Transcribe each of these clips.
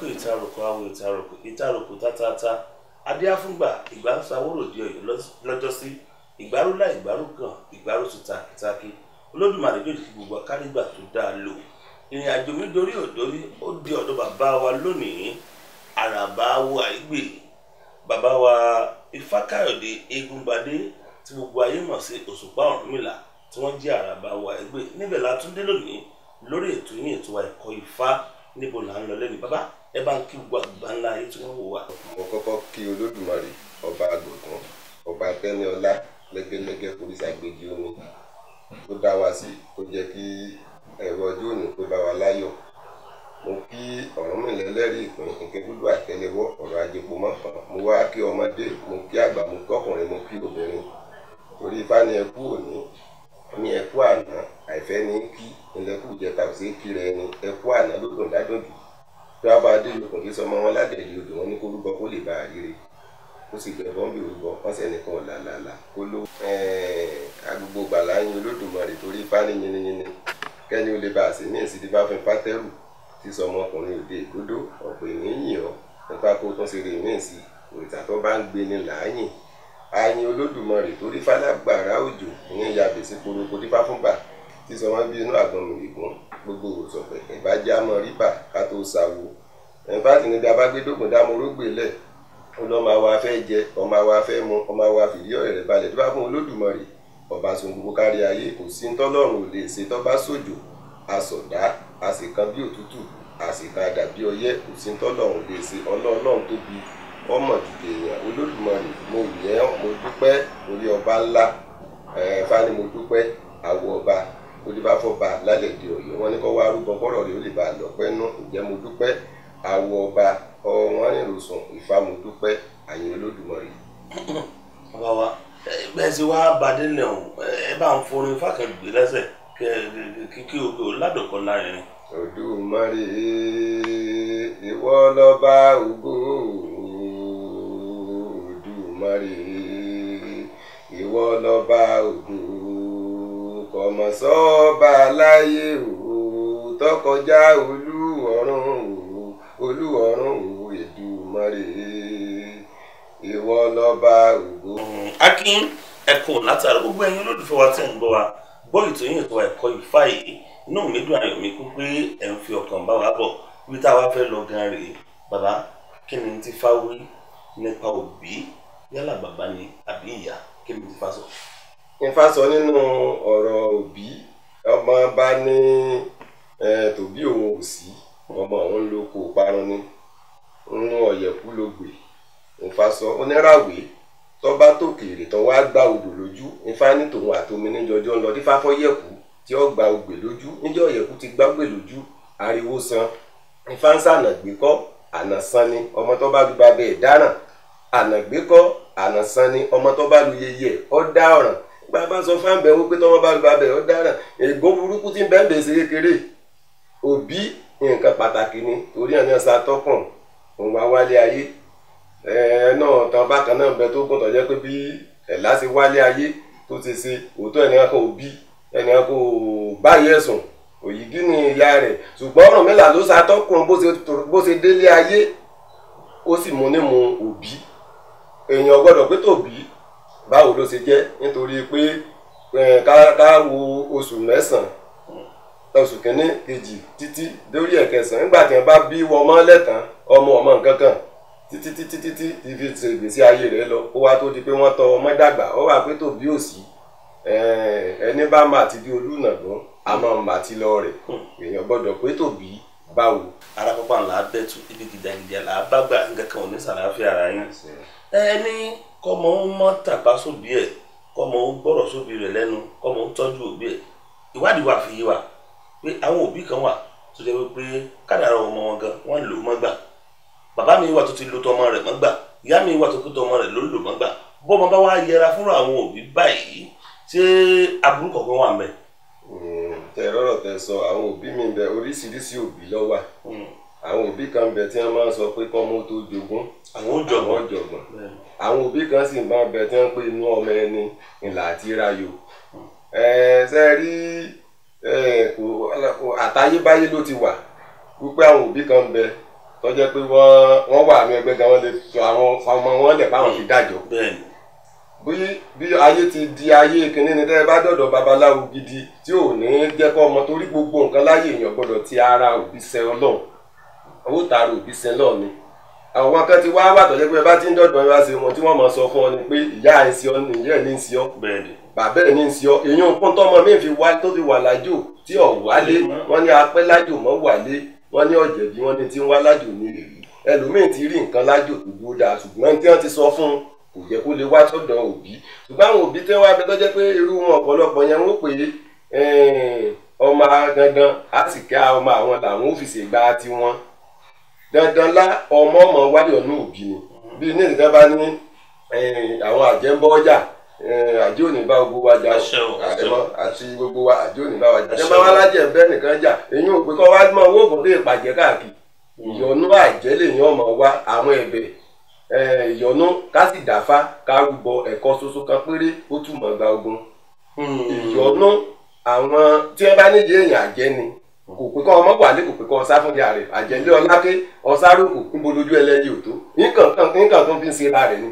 Ìtaroko ìtaroko awo ìtaroko ìtaroko tátátá adéáfúngbà ìgbà ń sawórò di Ọ̀yọ́ lọ́jọ́sí ìgbárúlá ìgbárùkàn ìgbárùsù takitaki Olódùmarè yóò kí gbogbo akárígbà tó dáa lò. Ìrìn àjò mi dorí òdórí ó di ọ̀dọ̀ bàbá wa lónìí, Àràbà Awo Àìgbè, bàbá wa Ifákáyọ̀dé Eégúngbadé tí gbogbo ayé mọ̀ sí Òṣùpá Ọ̀rúnmìlà tí wọ́n jẹ́ Àràbà Awo Àìgbè. Níbẹ̀ la tún dé lónìí lórí ètò yín, ètò wa Ẹ̀kọ́ Ifá. Níbo là ń lọ lẹ́nu bàbá? Ẹ bá ń kí gbogbo àgbà ńlá ayé tí wọ́n wò wá. Mo kọ́kọ́ kí Olódùmarè ọba àgùntàn ọba tẹ́niọlá lẹ́gẹ́lẹ́gẹ́ oríṣàgbèjì omi tó dá wa sí, tó jẹ́ kí ẹ̀rọ ọjọ́ òní tó bá wa láyọ̀. Mo kí Ọ̀rúnmìlà ẹlẹ́rìí ìpín ìkẹ́kúlú àtẹlẹwọ́ ọ̀rọ̀ ajẹpo mọ́kàn. Mo wá kí ọmọdé, mo kí àgbà, mo kí ọkùnrin, mo kí obìnrin. Torí Ifá ní ẹkú òní ní ẹkú àná, àìfẹ́ ní kí ilẹ̀kú ìjẹta ò sí kí rẹ ni ẹkú àná ló dùn dádùn jù. Tí wọ́n bá dé okùn kí sọmọ wọn ládẹ̀ẹ́dẹ́ odò, wọn ní kó rúbọ kó lè bá a ríre, ó sì gbẹ bọ́m̀bì rúbọ, wọ́n sì ẹnìkan làlàlà kó ló. Agbègbè gbàlá yin Olódùmarè torí Ifá ní yinyinyin kẹ́ni ó lè bá a sì ní ìsìdí bá fún Fátẹ́rù tí sọmọkùnrin òde ìgbódó ọ̀pọ̀ ènìyàn yìn ọ́ nípa kó tún ṣe rè mí sí òrìṣà tó bá ń gbé ni làáyìn. Ayin Olódùmarè torí fálágbára òjò ìyẹn ya bèsí koroko dífá fúnbà tí sọmọ bí inú àgbọn mìrìgún gbogbo òsọpẹ ìbájá mọ ríbà ká tó sawo. Ẹnfàtì níbi abágbédógún dámorógbè lẹ ó lọ máa wá fẹ́ jẹ, ọmọ wa fẹ́ mu, ọmọ wa fìdí ọ̀rẹ́ rẹ̀ balẹ̀ dífá fún Olódùmarè ọba sun gbogbo kárí ayé. Kò sí ntọ́lọ́run ò lè ṣe tọ́ bá sójò asọ̀dá àsìkan bí òtútù àsìkan àdàbí ọyẹ́. Kò sí ntọ́lọ́run ò lè ṣe, Ọlọ́run tóbi ọmọ dìde èèyàn. Olódùmarè mo yẹ ọ́, mo dúpẹ́ orí ọba ńlá Ifá ni mo dúpẹ́ àwọ̀ ọba olùbáfọba lálẹ́ di Ọ̀yọ́. Wọ́n ní kó wá rúbọ kọ́rọ̀ rẹ̀ ó lè bá a lọ́pẹ́ nú. Ǹjẹ́ mo dúpẹ́ àwọ̀ ọba ọ̀wọ́n rìnrùsùn Ifá mo dúpẹ́ àyìn Olódùmarè. Bàbá wa bẹ́ẹ̀ sì wá bàdé lẹ́hùn, ẹ bá ń forin Ifá kan gbé lẹ́sẹ̀ kí oge ò ládùnkọ́ láàrin. Olódùmarè ìwọ lọ́ba ògo, Olódùmarè ìwọ lọ́ba ògo, kọ̀mọ̀sọ́ba láyé o tọkọjá olú ọ̀run o, olú ọ̀run o, Èdùmàrè ìwọ lọ́ba ògo. Akin ẹkùn látara gbogbo ẹ̀yin olólùfẹ́ wa tẹ̀ ń gbọ́ wa gbọ́ ètò yín, ètò Ẹ̀kọ́ Ifá yìí. Inú mi dùn, ayọ̀ mi kú pé ẹ̀ ń fi ọkàn bá wa bọ̀. Ibi tá a wá fẹ́ lọ gan rèé bàbá, kí ni ti Ifá wí nípa òbí, yálà bàbá ni àbí ìyá, kí ni ti Ifá sọ? Ifá sọ nínú ọ̀rọ̀ òbí, ọmọ bá ní tòbí òun ò sí, ọmọ òun ló kó parun ni, nínú ọ̀yẹ̀kú ló gbè. Ifá sọ oníràwé tó bá tòkèrè tó wá gbá odò lójú. Ifá ní tòun àtomi níjọjọ́ ń lọ dífá fọ́yẹ̀kú tí ó gba ogbè lójú. Níjọ́ ọ̀yẹ̀kú ti gbágbè lójú, ariwo san. Ifá ń sànàgbé kọ́ àná san ni, ọmọ tó bá lu bàbá ẹ̀ dáràn. Ànàgbé kọ́ àná san ni, ọmọ tó bá lu yeye ẹ̀ ọ́ dá ọ̀ràn. Bàbá sọ fáńbẹ̀ wípé tọ́mọ bá lu bàbá ẹ̀ ọ́ dáràn. Ègún burúkú tí ń bẹ́ẹ̀ bẹ́ẹ̀ ṣe kékeré. Òbí nǹkan pàtàkì ni, torí ẹ̀ ní ọ̀sán atọ́kùn òun wá wálé ayé. Náà tán bákan náà bẹ tó gùn tó jẹ́ pé bí ẹ̀lá ṣe wálé ayé tó ti ṣe òótọ́ ẹnìkan kò bí ẹnìkan kò báyìí ẹ̀sùn òyìgí ni ìyá rẹ̀. Ṣùgbọ́n Ọ̀rúnmìlà ló ṣàtọ́kùn bó ṣe délé ayé, ó sì mú ní mu òbí. Èèyàn gbọ́dọ̀ pé tòbí báwo ló ṣe jẹ́, nítorí pé ká wo oṣù mẹ́sàn-án, oṣù kìíní kejì títí dórí ẹ̀kẹsàn-án. Nígbà tí wọ́n bá bí wọ́n mọ́ lẹ́tàn ọmọ ọmọ nǹkan kan títí títí títí tí fi ṣe ìgbésí ayé rẹ̀ lọ, ó wá tó di pé wọ́n tọ́ ọmọ dàgbà, ó wà pé tòbí ò sí. Ẹni bá mà ti di olùnàgbọ́n àmọ́ mà ti lọ rẹ̀. Èèyàn gbọ́dọ̀ pé tòbí báwo. Ara pápá ńlá bẹ́tù ibi gìdàgìdà là á bá gbà, nǹkan kan ò ní sàlàáfíà ara yín. Ẹni kọ́mọ ń mọ́ tàpá sóbí ẹ̀, kọ́mọ ń gbọ́rọ̀ sóbí rẹ̀ lẹ́nu, kọ́mọ ń tọ́jú òbí ẹ̀. Ìwádìí wa fi yé wa pé àwọn òbí kan wà tó jẹ́ wípé kádàrá ọmọ wọn gan wọ́n lò mọ́ gbà. Bàbá mi wà tó ti lo tọmọ rẹ̀ mọ́ gbà, ìyá mi wà tó kó tọmọ rẹ̀ ló lò mọ́ gbà. Bọ́mọ bá wá yẹra fúnra àwọn òbí báyìí, ṣé aburú kọ̀ọ̀kan wà ńbẹ̀? Tẹ rọrọ tẹ sọ, àwọn òbí mi bẹ, oríṣiríṣi òbí ló wà. Àwọn òbí kan bẹ tí wọ́n máa ń sọ pé kọ́mọ tó jogún, àwọn ò jọ̀gbọ́n. Àwọn òbí kan sì máa bẹ tí wọ́n pé inú ọmọ ẹni ìlà àti rayo. Ṣe rí àtayébáyé ló ti wà wípé àwọn òbí kan bẹ tó jẹ́ pé wọ́n wà ní ẹgbẹ́ gan, wọ́n lè sọ àwọn ọmọ wọn lẹ̀ báwọn fi dájọ́. Bí ayé ti di ayé kínní ni, tẹ́ ẹ bá dọ̀dọ̀ babaláwo gidi tí ò ní jẹ́ kọ́ ọmọ, torí gbogbo nǹkan láyé èèyàn gbọ́dọ̀ ti ara òbí sẹ Ọlọ́run, owó tààrà òbí sẹ lọ́ọ̀ ni. Àwọn kan ti wá wà tó jẹ́ pé ẹ bá ti ń dọ̀dọ̀ ẹ bá ṣe wọn tí wọ́n mọ̀ sọ fún ọ ni pé ìyá ẹ̀ ń ṣe ọ ni, ìyá ẹ̀ ní ń ṣe ọ, bàbá ẹ̀ ní ń ṣe ọ. Èèyàn kún tọ́mọ mi fi wá tó fi wà lájò tí ò wálé, wọ́n ní apẹ́ lájò mọ́ wálé, wọ́n ní ọ̀jẹ̀bí, wọ́n ní tí ń wá lájò ní èyí. Ẹlòmíín ti rí nǹkan lájò tó dúró dáa, ṣùgbọ́n tí wọ́n ti sọ fún un kò jẹ́ kó lè wá sọ́dọ̀ òbí. Ṣùgbọ́n àwọn òbí tẹ́ wá bẹ tó jẹ́ pé irú wọn ọ̀pọ̀lọpọ̀ yẹn wọ́n pè é ọmọ dandan á sì ká ọmọ àwọn làwọn ò fi ṣègbà tiwọn dandan lá ọmọ ọmọ wálé ọ̀nà òbí ni. Bí ní ìdílé bá ní àwọn àjẹ́ ń bọ́ ọjà, àjẹ́ ò ní bá gbogbo wa jà, àti gbogbo wa àjẹ́ ò ní bá wa jà. Ṣé bá wá lájẹ̀ ń bẹ́ nìkan jà, èyí ò pé kọ́ wá mọ owó ògùn tó ìpàjẹ́ káàkiri. Ìyọnú àjẹ́ lèyàn ọmọ wa àwọn ẹ̀bẹ̀ ìyọnú ká sì dáfá ká rúbọ ẹ̀kọ́ ṣoṣo kan péré ó túmọ̀ gba ogun. Ìyọnú àwọn tí wọ́n bá nídìí èèyàn àjẹ́ ni, kò pé kọ́ ọmọ wà lé, kò pé kọ́ ọsá fún ìyá rẹ̀. Àjẹlé ọláké ọsáròkò níbo lójú ẹlẹ́yìí ò tó nǹkan tó fi ń ṣera rẹ̀ ni.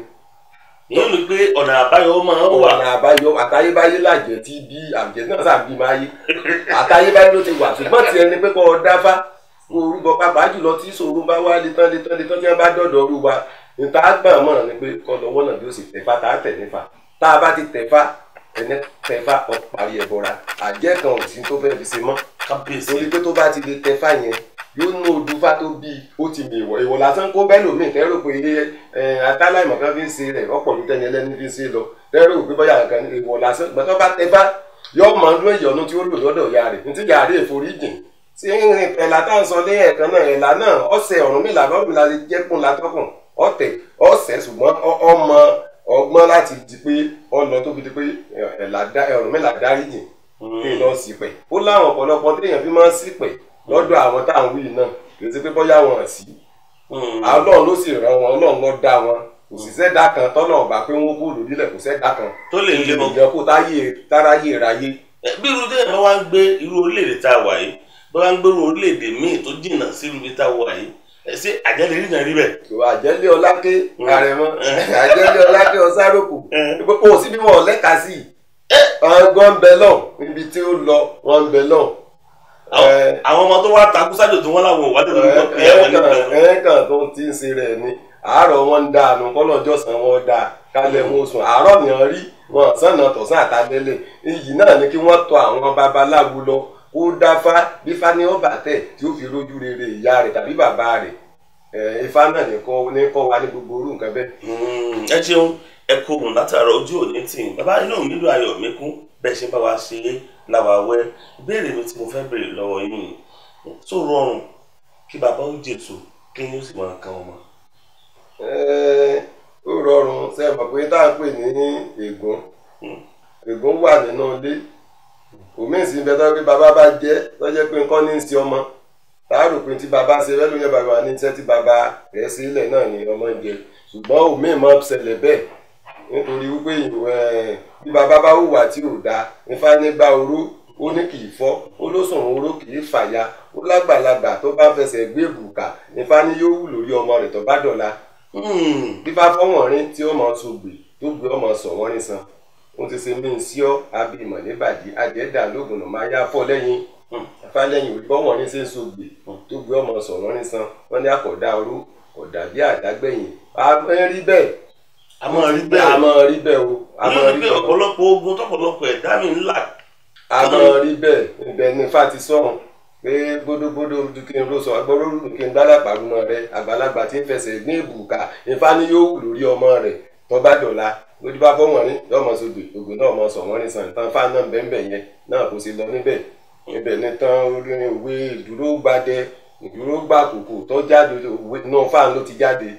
Ìyẹn ni pé ọ̀nà àbáyọ máa ń wà. Ọ̀nà àbáyọ àtayébáyé làjẹ́ tí bí àjẹ́ náà sàbí máa yé, àtayébáyé ló ti wà. Ṣùgbọ́n tiẹ̀ ni pé kọ́ ọ dáfá kó orúbọ, pàápàá jùlọ tí ìṣòro bá wá létán létán létán tí wọ́n bá dọ̀dọ̀ ọrú wa, níta gbọ̀n mọ̀ràn ni pé kọ́ lọ́wọ́ náà bí ó sì tẹ̀fá tá a tẹ̀ nífà. Tá a bá ti tẹ̀fá ẹni tẹ̀fá ọ̀parí ẹ̀bọra, àjẹ́ kan ò sí tó fẹ́ fi ṣe mọ́. Torí pé tó bá ti lè tẹ̀fá yẹn yóò ná odùfá tó bí ó ti mì ìwọ̀ ìwọ̀ lásán kó bẹ́ẹ̀ lòmíì tẹ́rò pé atáláìmọ̀ kan fi ń ṣe rẹ̀ ọ̀pọ̀ ló tẹ́ni ẹlẹ́ni fi ń ṣe lọ, tẹ́rò pé bóyá nǹkan ìwọ̀ lásán. Gbọ́dọ̀ bá tẹ̀fá yóò mọ̀ ọdún ìyọnu tí ó lò lọ́dọ̀ ìyá rẹ̀ ní tí ìyá rẹ̀ forí jìn sí ẹ̀là tá à ń sọ lé ẹ̀kan náà. Ẹ̀là náà ọ̀sẹ̀ Ọ̀rúnmìlà bọ́ọ̀mìlà ti jẹ́kùn látọ́kùn ọ̀tẹ̀ ọ̀sẹ̀, ṣùgbọ́n ọmọ ọgbọ́n láti di pé ọlọ tó fi di pé Ọ̀rúnmìlà dáríjìn kí lọ sípẹ̀. Ó láwọn ọ̀pọ̀lọpọ̀ téèyàn fi máa ń sípẹ̀ lọ́dọ̀ àwọn táwọn wí náà, kì í ṣe pé bóyá wọn sí. Ọlọ́run ló sì ràn wọn, Ọlọ́run ló dá wọn, kò sì sẹ́dá kan tọ́nà ọ̀gbà pé wọ́n kú lórílẹ̀, kò sẹ́dá kan tó lè lé wọn kó táráyé ráyé. Bí irú téèyàn bá wá ń gbé irú orílẹ̀-èdè tá a wà yìí, bá wá ń gbé irú orílẹ̀-èdè míì tó jìnnà sí ibi tá a wà yìí, ṣé àjẹ́ lè rí náà rí bẹ́ẹ̀. Àjẹ́lé ọláké àrẹ̀mọ, àjẹ́lé ọláké ọ̀sáròkò kò sí bí wọn lẹ́ka sí i, ọgbọ́n ń bẹ lọ níbi tí ó lọ, wọ́n ń bẹ lọ. Àwọn ọmọ tó wá takú sájò tí wọ́n láwọn ò wá tẹ̀lé wọn pé ẹ̀wọ̀n nígbà tó. Ẹ̀ẹ́kàn tó ti ń ṣe rẹ̀ ni àárọ̀ wọn ń dá àánú kọ́lọ́jọ́sán wọn dá kálẹ̀ wọn sùn àárọ̀ nìyẹn rí wọn sànà tọ̀sán àtàlẹ́lẹ̀. Iyì náà ni kí wọ́n tọ àwọn babaláwo lọ kó dáfá bí fani ọba tẹ̀ tí ó fi rójú rere ìyá rẹ̀ tàbí bàbá rẹ̀. Ifá náà ní kọ́ wa ní gbogbo orú nǹkan bẹ́ẹ̀. Ẹ ṣeun, ẹ kó òun látàárọ̀ ojú òní tì í bàbá, inú mi dùn, ayọ̀ mi kún bẹ́ẹ̀ ṣe bá wa ṣe é làwà wẹ́. Ìbéèrè mi tí mo fẹ́ béèrè lọ́wọ́ yín ni, tó rọrùn kí bàbá ó jètò kí yín ó sì máa kan ọmọ? Ó rọrùn. Ṣe mọ̀ pé tá à ń pè ní ègún, ègún wà nínú ilé òmíì sí ibẹ̀ tó pé bàbá bá jẹ́ tó jẹ́ pé nǹkan ní í ṣe ọmọ, tá a rò pé tí bàbá ṣe fẹ́ lóye bàbá ní iṣẹ́ tí bàbá rẹ̀ sílẹ̀ náà ni ọmọ ń jẹ, ṣùgbọ́n òmíì máa ṣẹlẹ̀ bẹ́ẹ̀ nítorí wípé bí bàbá bá hùwà tí ò dáa, Ifá nígbà oró ó ní kì í fọ́, ó ló sùn oró kì í fàya, ó lágbàlagbà tó bá fẹsẹ̀ gbé èbùkà, Ifá ní yóò wù lórí ọmọ rẹ̀ tó bá dọ̀la. Bífá fọ́wọ̀n rín tí ó mọ̀ sọ̀gbè tó gbé ọmọ sọ̀ wọ́n rín san, ó ti ṣe mí sí ọ́ abimọ̀ níbàdí àjẹ́dà lóògùn náà máa yá fọ́ lẹ́yìn Ifá lẹ́yìn òbí rín ṣe ń sọ̀gbè tó gbé ọmọ sọ̀ wọ́n rín san, wọ́n ní àkọ̀dá oró kọ̀dà bí àdágbẹ̀yìn a rí bẹ́ẹ̀. A máa rí bẹ́ẹ̀, a máa rí bẹ́ẹ̀ o. A máa rí bẹ́ẹ̀ ọ̀pọ̀lọpọ̀ ogun tọ̀pọ̀lọpọ̀ ẹ̀dá mi ńlá. A máa rí bẹ́ẹ̀. Ibẹ̀ ni Ifá ti sọ̀rọ̀ pé gbódógbódó kí n ló sọ agbóró kí n gbálàpàrọ̀ mọ́ rẹ, àgbàlagbà tí ń fẹsẹ̀ gbé èbùkà, Ifá ní yóò wù lórí ọmọ rẹ̀ tó bá dọ̀la. Lójú bá fọ́wọ́n rí yọmọ sódò ògùn náà mọ sọ wọ́n rí sàn tán Ifá náà bẹ́ẹ̀ yẹn náà kò sí lọ níbẹ̀. Ibẹ̀ ni tán orí òwe ìdúró gbadẹ ìdúró gbà kòkò tó jáde inú Ifá ló ti jáde.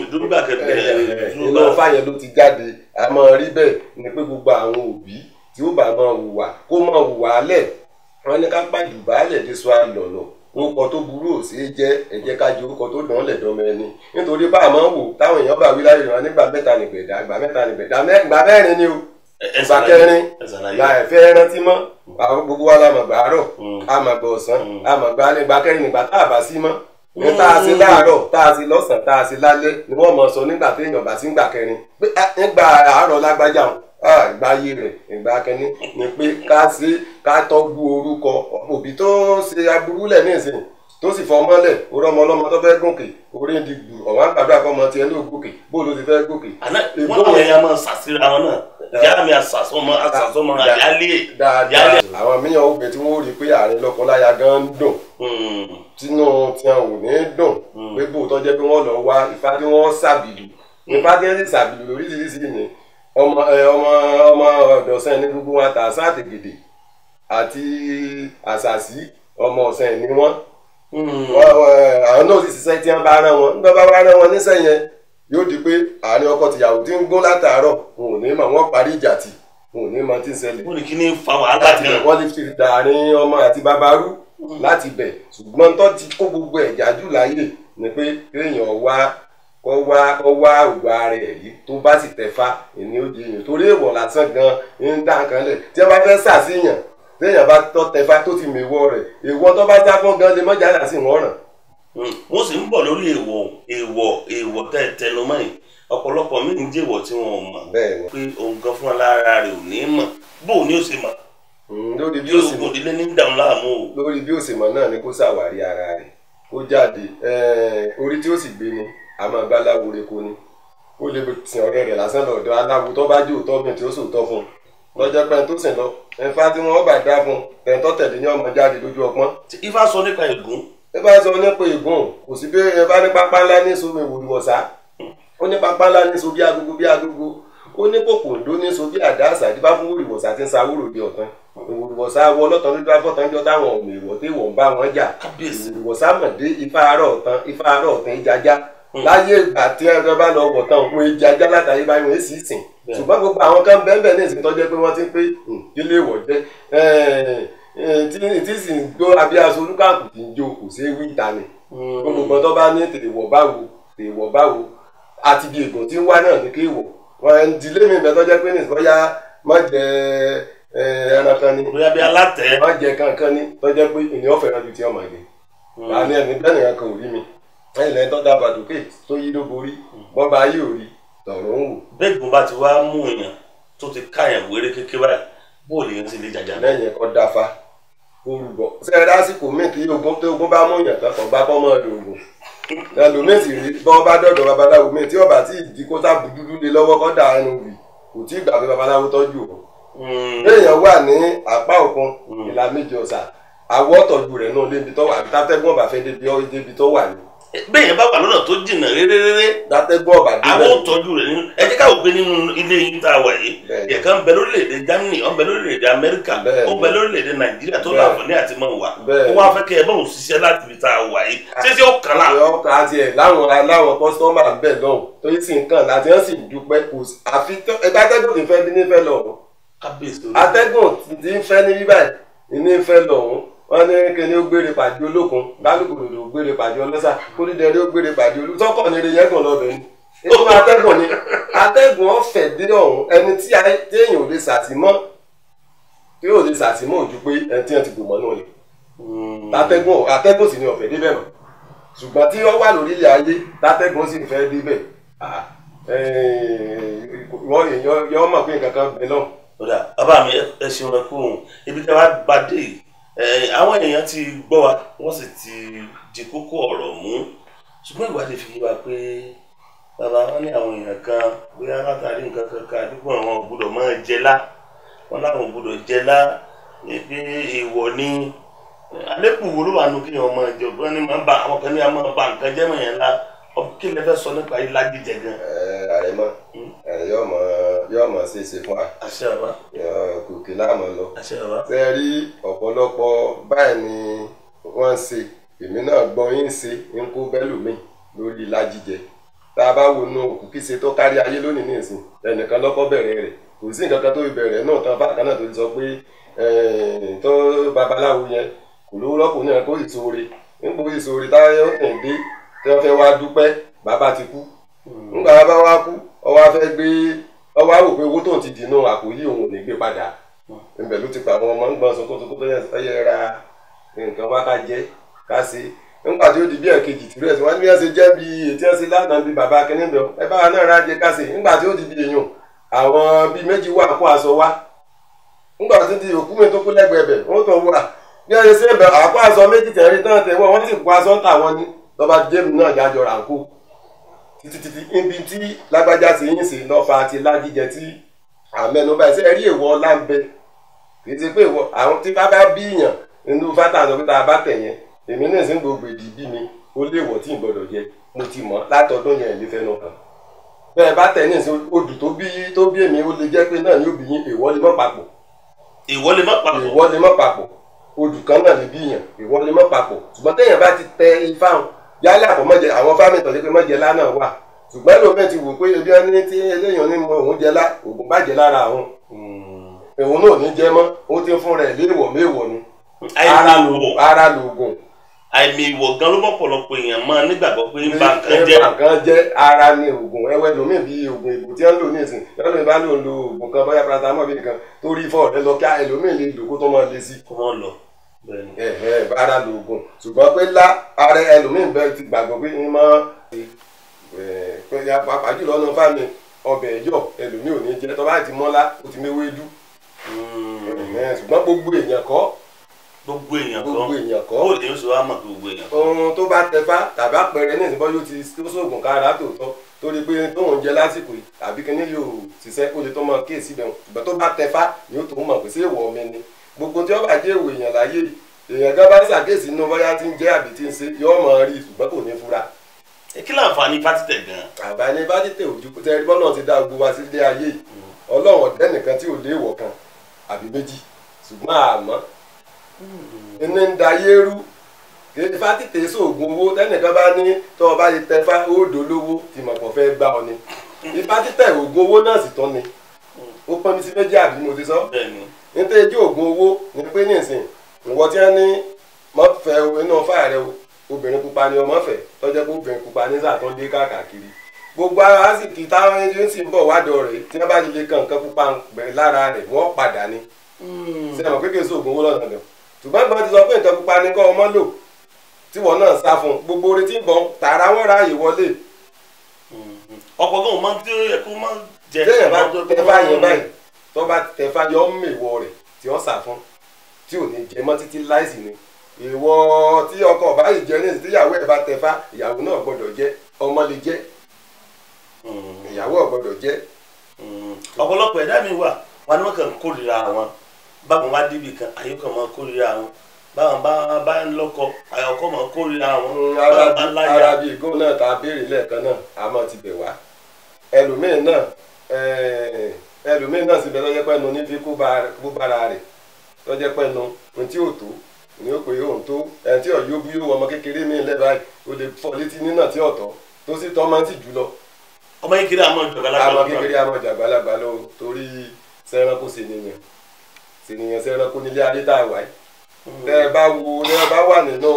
Ìdúró gbà kẹ̀kẹ́ inú Ifá yẹn ló ti jáde. A máa rí bẹ́ẹ̀ ni pé gbogbo àwọn òbí tí ó bá máa hùwà kó máa hùwà lẹ̀, wọ́n ní ká pàjù baálẹ̀ dé sọ àlọ́lọ́ orúkọ tó burú ò sí jẹ́, ẹ jẹ́ ká ju orúkọ tó dán lẹ̀ dánmọ ẹni. Nítorí bá a máa ń wò táwọn èèyàn bá wí láyé wọn nígbà mẹ́ta nìgbẹ̀dá, ìgbà mẹ́ta nìgbẹ̀dá, ìgbà mẹ́rin ni o, ìgbà kẹrin la ẹ̀fẹ́ rántí mọ́. Àwọn gbogbo wa la mọ̀ gbà àárọ̀, a mọ̀ gbà ọ̀sán, a mọ̀ gbà alẹ́, ìgbà kẹrin nígbà tá a bá sí mọ́. Ní tá a ṣe láàárọ̀, tá a ṣe lọ́sàn-án, tá a ṣe lálẹ́ ni wọ́n mọ̀ sọ nígbà tí èèyàn bá sí ń gbà kẹrin pé nígbà àárọ̀ lágbájá ìgbà ayé rẹ̀ ìgbà kẹni ni pé ká ṣe ká tọ́jú orúkọ òbí tó ṣe aburú lẹ̀ nísìnyí tó sì fọ mọ́lẹ̀ orí ọmọ ọlọ́mọ tó fẹ́ gòkè orí ń di gbù ọ̀wọ́n àgbàdo àfọmọ tiẹ̀ ló gòkè bó ló ti fẹ́ gòkè. Àná wọ́n àwọn èèyàn máa ṣàṣírà wọn náà, ìyá mi àṣàṣọmọ àṣàṣọmọ àyálé. Dáadáa, àwọn míyàn obìnrin tí wọ́n rí pé àárín lọ́kọláya gan ń dùn tínú tí wọn ò ní dùn pé bó tó jẹ́ pé wọ́n lọ wá ifá tí wọ́n ṣàbìlù, ifá tí wọ́n sì ṣàbìlù lóríṣiríṣi ni ọmọ ọmọ ọmọ ọ̀dọ̀sán ní gbogbo wọn àtàṣà àtẹ̀gèdè àti àṣàṣì ọmọ ọ̀sán ní wọ́n. Àwọn náà sì ṣiṣẹ́ tí wọ́n bá rán wọn, nígbà bá rán wọn níṣẹ́ yẹn yóò di pé àárín ọkọ tìyàwó tí ń gún látàárọ̀ wọn ò ní mọ̀, wọ́n parí ìjà tì wọn ò ní mọ̀ tí ń ṣẹlẹ̀. Wọ́n ní kí ni fa wàhálà gan. Wọ́n lè fi dàárín ọmọ àti bàbá rú láti bẹ̀, ṣùgbọ́n tó ti kó gbogbo ẹ̀já jù láyè ni pé kéèyàn wá kọ́ wá kọ́ wá ògùn ara ẹ̀ yìí tó bá sì tẹ̀fá ìní ó di èèyàn torí èèwọ̀ lásán gan ń dá nǹkan lẹ̀ tí wọ́n bá fẹ́ ṣàṣìyàn téèyàn bá tọ́ tẹ̀fá tó ti mèwọ́ rẹ̀ èèwọ̀ tó bá já fún gan lè mọ́jà yà sí wọ́n ràn. Wọ́n sì ń bọ̀ lórí èèwọ̀ èèwọ̀ èèwọ̀ tẹ́ tẹnu mọ́ yìí, ọ̀pọ̀lọpọ̀ mí ń jẹ́wọ̀ tí wọn ò mọ̀ pé òun gan fúnra lára rẹ̀ ò ní mọ̀ bóun ni ó ṣe mọ̀ lórí bí ó sì mọ̀ ìdílé ní dàrún láàmú o. Lórí bí ó sì mọ̀ náà ni kó ṣàwárí ara rẹ̀ kó jáde orí tí ó sì gbé ni a máa bá aláwo reko ni ó lè sin ọ̀rẹ́ rẹ̀ lásán lọ́dọ̀ aláwo tó bá jò tọ́ mi tí ó sòótọ́ fún un lọ́jọ́ pé tó sìn lọ ẹ̀fá tí wọ́n bá dá fún un tẹ̀ tẹ̀lé ní ọmọ jáde lójú ọpọ́n. Ifá sọ nípa ègún. Ifá sọ nípa ègún, kò sí bí ẹ bá ní pápá ńlá ní so mi wòlúwọ̀sá, ó ní pápá ńlá ní so bí agogo bí agogo, ó ní kòkòndó ní so bí àdá àṣà díbá fún wòlúwọ̀sá tí ń sa wúrò di ọ̀tán. Ìwòlúwọ̀sá wọ ọlọ́tàn lójú afọ́tàn jọ táwọn ọmọ ìwọ̀ tí wọ́n bá wọn jà. Ìwòlúwọ̀sá mọ̀ dé ifá àárọ̀ ọ̀tán, ifá àárọ̀ ọ̀tán ìjàjá. Láyé ìgbà tí ẹ bá lọ wọ̀ tán òun ìjàjá látàrí báyìí wọ́n sì sìn. Ṣùgbọ́n gbogbo àwọn kan bẹ́ẹ̀ ní ìsìn tó jẹ́ pé wọ́n ti ń pé ilé ìwọ̀ jẹ́ tí sì ń gbó abẹ́ aṣọ olúkàkù tí ń jó kò ṣeé wí ìta ni. Gbogbo tó bá ní tètè wọ̀ báwo tètè wọ̀ báwo àti bí ègùn tí ń wá náà ní kí wọ̀. Wọ́n ń dilé mi bẹ́ẹ̀ tó jẹ́ pé ní ìsọ́yá má jẹ ẹran kan ni bóyá bí alátẹ má jẹ kankan ni tó jẹ́ pé ènìyàn fẹ́ràn ju ti ọmọ yìí. Àní ẹni bẹ́ẹ̀ nìkan kan ò rí mi. Ẹ̀yìn lẹ́yìn tó dábàá dókè tó yí ló borí bọ́ba ayé ò rí tọ̀rọ̀ ń wò. Bẹ́ẹ̀gùn bá ti wá mú èèyàn tó ti káyàn wéré kékeré báyìí bó lè yẹn sì lè jàjà. Lẹ́yìn ẹ̀kọ́ dáfa kó rúbọ. Ṣé ẹ lásìkò míì tí ogun tó ogun bá mú èèyàn tán kàn gbá bọ́mọ lòògùn. Ẹlòmíì sì rí bọ́ bá dọ̀dọ̀ babaláwo míì tí ọba tí ìdí kó sábù dúdú lé lọ́wọ́ kọ́ dà ẹnu wì kò tí ì gbà pé babaláwo tọ́jú o. Béèyàn wà ní apá òkun ìlà méjì ọ̀sà àwọ̀ tọ́jú rẹ̀ náà lébi tó wà tátẹ́gùn ọ̀bà fẹ́ débi tó wà ní. Béèyàn bá wà lọ́nà tó jìnnà réréréré tátẹ́gùn ọ̀bà débẹ̀ àwọn tọ́jú rẹ̀ nínú ẹ jẹ́ káwọ́ pé nínú ilé yín tá a wà yìí ẹ̀ka ń bẹ lórílẹ̀‐èdè Germany, ó ń bẹ lórílẹ̀‐èdè Amẹ́ríkà, ó ń bẹ lórílẹ̀‐èdè Nàìjíríà tó láǹfààní àti mọ̀ wá ó wá fẹ́ kẹ́ ẹ bá òun ṣiṣẹ́ láti ibi tá a wà yìí ṣé ṣé ó kàn án. Ọkàn àti ẹ̀ láwọn kọ́sítọ́mà ń bẹ̀ lọ́hùn tó yìí sì ń kàn láti wọ́n sì dúpẹ́ kò àfi atẹ́gùn tí ń fẹ́ ní fẹ́ lọ́hùn atẹ́gùn tí ń fẹ́ ní bíbáyìí ní fẹ́ lọ́hùn wọ́n ní kíni ó gbére pàdé olókun kálukú lòdò ó gbére pàdé ọlọ́sà kólídẹ̀ẹ́rẹ́ ó gbére pàdé olú tọkọ̀ ní eré yẹn gùn lọ́bẹ̀ ni inú atẹ́gùn ni atẹ́gùn ọ̀fẹ́ dé ọ̀hún ẹni tí èèyàn ò lè sàtìmọ́ tí ò lè sàtìmọ́ ojú pé ẹni tí wọ́n ti bò mọ́ náà ni atẹ́gùn atẹ́gùn sì ni ọ̀fẹ́ débẹ̀ mọ́ ṣùgbọ́n tí wọ́n wà lórílẹ̀ ayé tátẹ́gùn sì fẹ́ débẹ̀ wọ́n èèyàn yọ mọ̀ pé nǹkan kan bẹ náà. Ọ̀dà bàbá mi ẹ ṣeun ẹ kú òun ibi tí a bá bá dé yìí àwọn èèyàn ti gbọ́ wa wọ́n sì ti di kókó ọ̀rọ̀ mú ṣùgbọ́n ìwádìí fi yé wa pé bàbá wọn ní àwọn èèyàn kan bóyá látàrí nǹkan kankan àdúgbò àwọn ò gbọ́dọ̀ máa jẹ lá wọn láwọn ò gbọ́dọ̀ jẹ lá pé èèwọ̀ ni alẹ́kùn wo ló wà nù kéèyàn máa jẹ òbí wọn ni máa ń ba àwọn kan ní a máa ba nǹkan jẹ́ mọ̀ yẹn la kí lè fẹ́ sọ nípa ilá jíjẹ gan. Àrẹ̀mọ yóò mọ ṣe é ṣe fún wa. Àṣẹ bàbá. Kòkè láàmú lọ. Àṣẹ bàbá. Ṣé ẹ rí ọ̀pọ̀lọpọ̀ báyìí ni wọ́n ń ṣe èmi náà gbọ́ yín ṣe ń kó bẹ́lù mi lórí ilá jíjẹ. Tá a bá wo inú òkú kí ṣe tó kárí ayé lónìí ní ìsìn ẹnìkan lọ́kọ́ bẹ̀rẹ̀ rẹ̀ kò sí nǹkan kan tó bẹ̀rẹ̀ náà tán bákan náà tó ti sọ pé tó babaláwo yẹn kò lówó lọ́kùnrin náà kó sì sóore nígbà ó sì sóore táyọ̀ ń dé tí wọ́n fẹ́ wá dúpẹ́ bàbá ti kú nígbà bàbá wa kú ọwọ́ á fẹ́ gbé ọwọ́ á wò pé owó tóun ti dìnnú àpò yìí òun ò ní gbé padà ńbẹ̀ ló ti pa àwọn ọmọ ń gbọ́n sunkún sunkún tó yẹ ra nǹkan wá ká jẹ ká ṣe Nígbà tí ó di bí ẹ̀kejì tìrú ẹ̀sìn wọ́n ní bí wọ́n ṣe jẹ́ bí ètí ẹ̀ ṣe lánàá bí bàbá akíní bẹ̀ ẹ bá wa náà rájẹ káṣe. Nígbà tí ó di bí èèyàn àwọn bíi méjì wà kó aṣọ wá. Nígbà tí di òkú mi tó kú lẹ́gbẹ̀ẹ́ bẹ̀ wọ́n tó wà bí wọ́n ṣe ṣe bẹ̀ àkó aṣọ méjì tẹ̀rí tán tẹ̀ wọ́n wọ́n sì kó aṣọ ń tà wọ́n ní lọ́ba jẹ́mi náà jájọ rà ń kó títí títí ibi tí lágbájá ṣe yín ṣe lọ́fa àti lájíjẹ tí àmẹnubá ẹ ṣe rí èèwọ̀ ọlá ń bẹ. Kì í ṣe pé èèwọ̀ àwọn tí bá bá bí yàn nínú fátà sọ pé tá a bá tẹ̀ yẹn èmi náà sì ń gbogbo èdè bí mi ó léèwọ̀ tí ì gbọ́dọ̀ jẹ mo ti mọ̀ látọdún yẹn ìlú fẹ́nu kan. Bẹ́ẹ̀ bá tẹ̀ ní ìsìn odù tó bí èmi ó lè jẹ́ pé náà ní òbí yín èèwọ̀ lè mọ́ papọ̀. Èèwọ̀ lè mọ́ papọ̀. Èèwọ̀ lè mọ́ papọ̀. Odù kan náà lè bí yàn èèwọ̀ lè mọ́ papọ̀. Ṣùgbọ́n téèyàn bá ti tẹ ifá hàn yálà kò mọ̀jẹ àwọn fámìlì tọ̀lé pé mọ̀jẹ lá náà wà. Ṣùgbọ́n lómi ti wò pé ebi wọn ní tí eléyàn ní òun jẹ lá ògùn bàjẹ́ lára àwọn. Òun náà ò ní jẹ mọ́ ó ti ń fún rẹ̀ léèwọ̀ méèwọ̀ ni. Ara lòògùn. Àìmì ìwọ̀ gan ló mọ̀pọ̀lọpọ̀ èèyàn máa nígbàgbọ́ pé ń ba nǹkan jẹ́. Ń ba nǹkan jẹ́ ara ni ògùn ẹwẹ́ lómi bí ògùn ìbò tí wọ́n ń lò ní ìsìn lọ́dún bá lòun lo ògùn kan bóyá paracetamol bí nǹkan tó rí fọ́ ọ̀rẹ́ lọ kí ẹlòmíì lè lò kó tó máa le sí. Kó máa lọ. Ara lòògùn ṣùgbọ́n pé lá ara ẹlòmíì bẹ́ẹ̀ ti gbàgbọ́ pé ń máa pàápàá jùlọ ọ̀nà fámi ọbẹ̀ ẹ̀yọ̀ ẹlòmíì ò ní jẹ tó bá ti mọ́lá ó ti méwé dú. Ṣùgbọ́n gbogbo èèyàn kọ́ gbogbo èèyàn kọ́ ó lè ń sọ wá mọ̀ gbogbo èèyàn kọ́. Ohun tó bá tẹfá tàbí àpẹẹrẹ ní ìsìnbọn yóò ti sóògùn kára tòótọ́ torí pé tóun jẹ lásìkò yìí àbí kíní yóò ṣiṣẹ́ ó lè tó mọ kéèsì bẹ̀rù ṣùgbọ́n tó bá tẹfá ni ó tó mọ̀ pé sí èèwọ̀ mi ni gbogbo tí ó bá jẹ́ èèwọ̀ èèyàn láyé èèyàn gan bá ń ṣàkíyèsí inú bóyá tí ń jẹ́ àbí tí ń ṣe yóò mọ̀ rí ṣùgbọ́n kò ní fura. Kí láǹfààní fátítẹ̀ gan. Àǹfààní fátítẹ̀ ojú tẹ́rí bọ́lá ti dá gbogbo wa sílé ayé yìí Ọlọ́run ọ̀dẹ́ nìkan tí ò léèwọ̀ kan àbí méjì ṣùgbọ́n àmọ́ ní ń da yéérú ifá tètè sóògùn owó tẹnìkan bá ní tọ́ ọ bá ti tẹfá ó dolówó tí mọ̀pọ̀ fẹ́ gbá ọ ni ifá títẹ̀ ògùn owó náà sì tán ni ó pọ́n mi sí méjì àbí mo ti sọ nítorí ojú ògùn owó ni pé nísìn ìwọ tí wọ́n ní mọ́ fẹ́ inú fáà rẹ o obìnrin pupa ni ọmọ fẹ́ tọ́jẹ́ pé obìnrin pupa ní sàtọ́ dé káàkiri gbogbo ara sì kì táwọn ẹni tí ń bọ̀ wádọ̀ rẹ̀ tí wọ́n bá ti lè kàn nǹkan pupa lára rẹ̀ wọ́n padà ni ṣe mọ̀ pé kí n sóògùn owó lọ́nà gan ṣùgbọ́n ìgbọ́n ti sọ pé nǹkan pupa ni kọ́ ọmọ lò tí wọ́n náà sá fún gbogbo orí tí ń bọ̀ tààrà wọ́n ráàyè wọlé. Ọ̀pọ̀ gan máa ń tí ó yẹ kó máa jẹ. Téèyàn bá tẹfá yẹn báyìí tó bá tẹfá yọ ọ́ mèwọ rẹ̀ tí ó sá fún tí ò ní jẹ mọ́ títí láìsí ni ìwọ tí ọkọ bá yìí jẹ nísìsiyìí tíyàwó ẹ̀ bá tẹfá ìyàwó náà gbọ́dọ̀ jẹ ọmọ lè jẹ ìyàwó ò gbọ́dọ̀ jẹ. Ọ̀pọ̀lọpọ̀ ẹ̀dá mi wà wọn ni wọ́n kàn kórìíra àwọn báwọn wá débi kan àyíkọ́ máa kórìíra àwọn báwọn bá ń lọ́kọ àyọkọ́ máa kórìíra àwọn báwọn bá láyà. Ara bíi ìgò náà tá a béèrè lẹ́ẹ̀kan náà a máa ti bẹ̀ wá ẹlòmíín náà ẹlòmíín náà sì bẹ lọ́jọ́ pẹ́nu ní fi kó bára rẹ̀ lọ́jọ́ pẹ́nu ohun tí ò tó ní ó pé òun tó ẹni tí ọ̀yọ́ bí yóò wọ ọmọ kékeré mi lẹ́bàá ó lè fọ́ létí nínà tí ọ̀tọ̀ tó sì tọ́ máa ń tì jù lọ. Ọmọ kékeré àmọ́ ìjọba ọmọ kékeré àmọ́ ìjàgbá lọ torí sẹ́ranko sì nìyẹn sẹ́ranko nílé ayé tá a wà yìí. Tẹ́ ẹ bá wo tẹ́ ẹ bá wà nínú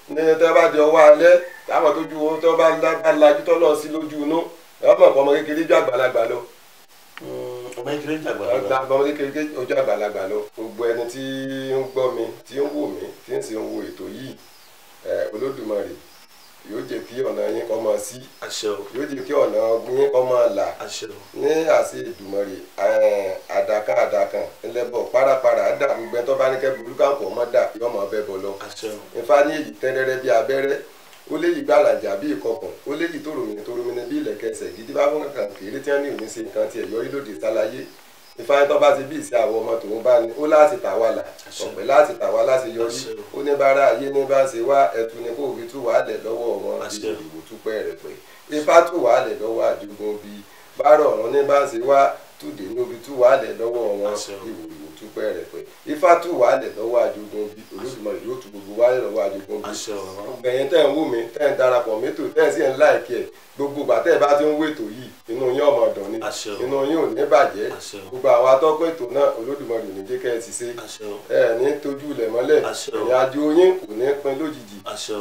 ní tẹ́ ẹ bá di ọwọ́ alẹ́ táwọn tó ju owó tẹ́ bá lajú tọ́ lọ sí lójú inú ẹ bá mọ̀ pé ọmọ kékeré ju àgbàlagbà lọ. Ọmọ kékeré ju àgbàlagbà lọ. Ọmọ kékeré ojú àgbàlagbà lọ. Gbogbo ẹni tí ń gbọ́ mi tí ń wò mí tí ń sì ń wo ètò yìí Olódùmarè yóò jẹ́ kí ọ̀nà yín kó máa ṣí yóò jẹ́ kí ọ̀nà yín kó máa là ní àṣẹ Èdùmàrè àdàkàn àdàkàn ẹlẹ́bọ̀ pàràpàrà àdà gbogbo ẹni tó bá ní kẹ́ burúkú àpò ọmọ dà yóò máa bẹ́ bọ̀ lọ. Ifá ní èyí tẹ́rẹ́rẹ́ bí abẹ́rẹ́ ó léyìí gbàlàjà bí ìkọkùn ó léyìí tòròmìnì tòròmìnì bí ìlẹ̀kẹsẹ̀ gidi bá fún kankan kéré tí wọ́n ní òní ṣe nǹkan tiẹ̀ yọrí lòdì sáláyé. Ifá tó bá ti bí ìṣe àwọn ọmọ tòun bá ní ó láti tà wá là ọ̀pẹ láti tà wá láti yọrí ó ní bára ayé ní bá ṣe wá ẹtu ni kó fi tú wàá lẹ̀ lọ́wọ́ wọn bí ìwò túpẹ́ rẹ̀ pẹ́ Ifá tú wàá lẹ̀ lọ́wọ́ àjogún bí bárọ̀ ọ̀run ní bá ṣe wá túdé ní obi tú wàá lẹ̀ lọ́wọ́ wọn ìwò túpẹ́ rẹ̀ pẹ́ Ifá tú wàá lẹ̀ lọ́wọ́ àjogún bí Olódùmarè yóò tú gbogbo wàá lẹ̀ lọ́wọ́ àjogún bí. Gbẹ̀yìn tẹ́ ń wò mí tẹ́ ń darapọ̀ mẹ́tò tẹ́ ń sì ń láìkí ẹ̀ gbogbo ìgbà tẹ́ ẹ bá ti ń wètò yìí inú yín ọmọ ọ̀dọ̀ ni inú yín ò ní bàjẹ́ gbogbo àwọn atọ́kùn ètò náà Olódùmarè ò ní jẹ́ kẹ́ ẹ ṣiṣẹ́ ẹ ní tójú ilẹ̀ mọ́lẹ̀ ìrìn àjò yín kò ní pin lójijì.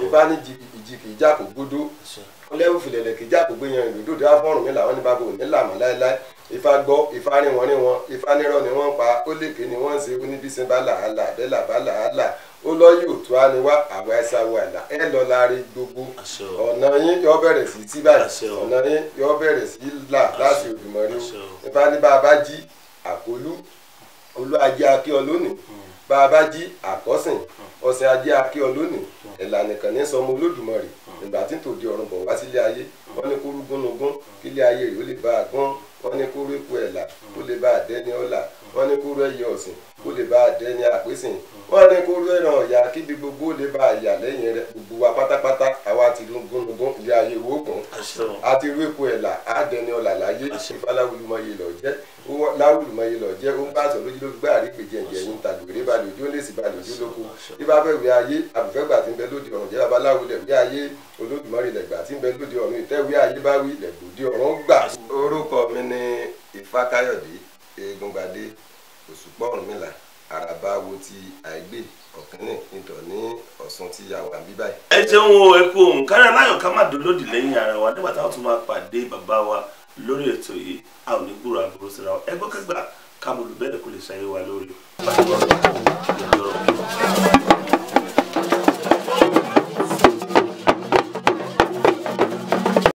Ifá ní ìjì kì í já kó gbódó lẹ́wù fìlẹ̀lẹ̀ kì í já kó gbé yan ìlú dòdò afọ́rùn mi làwọn ní bàbá ò ní làmọ́ láéláé. Ifá gbọ́ Ifá rí wọn rí wọn Ifá nírọ́ ni wọ́n pa ó lékè ni wọ́n ń ṣe oníbísí bá làálà bẹ́là bá làálà Ó lọ yóò tó á ní wá àwa ẹ̀sà wà là ẹ lọ láàrin gbogbo ọ̀nà yín yọ bẹ̀rẹ̀ sí sí báyìí, ọ̀nà yín yọ bẹ̀rẹ̀ sí là láti Olódùmarè o. Ìfá ní bá a bá jí àkólú olú ajé akíọ lónìí, bá a bá jí àkọ́sìn ọ̀sìn ajé akíọ lónìí, ẹ̀là nìkan ní sọmọ Olódùmarè ìgbà tí tòde ọ̀run bọ̀ wá sílé ayé. Wọ́n ní kó rú gúnugún kílé ayé rẹ̀ ó lè bá a gún, wọ́n ní kó rú epo ẹ̀là kó lè bá a dẹ́ni ọ̀là, wọ́n ní kó rú ẹyẹ ọ̀sìn kó lè bá a dẹ́ni àpèsìn, wọ́n ní kó rú ẹran ọ̀yà kíbi gbogbo ó lè bá a yà lẹ́yìn rẹ̀. Gbogbo wa pátápátá àwa ti rú gúnugún ilé ayé wo gùn, a ti rú epo ẹ̀là á dẹ́ni ọ̀là láyé. Ifá láwùlùmọye lọ jẹ́, láwùlùmọye lọ jẹ́, ó ń bá aṣọ lójú ló gbá àrígbèjì ẹ̀jẹ̀ yín tàgbèrè balẹ̀ ojú ó lè sì balẹ̀ ojú lóko. Ifá fẹ́ wí ayé àbùfẹ́gbà tí ń bẹ lóde ọ̀run jẹ́ babaláwo lẹ̀ wí ayé Olódùmarè lẹ̀gbà tí ń bẹ lóde ọ̀run ìtẹ́wé ayé bá wí lẹ̀gbòde ọ̀run gbà. Orúkọ mi ni Ifákáyọ̀dé Eégúngbadé Òṣùpá Ọ̀rúnmìlà àràbà wo ti àìgbé ọ̀kínní nítọ̀ ní Ọ̀ṣun tí a wà bí báyìí. Ẹ ṣeun o, ẹ kú òun kárí aláyọ̀ ká má dolódì lẹ́yìn ara wa nígbà táwọn tún máa pàdé bàbá wa lórí ètò yìí. A ò ní gbúrò àbúrò síra wa, ẹgbẹ́ kẹgbà kábòlù bẹ́ẹ̀ kò lè ṣayé wa lórí.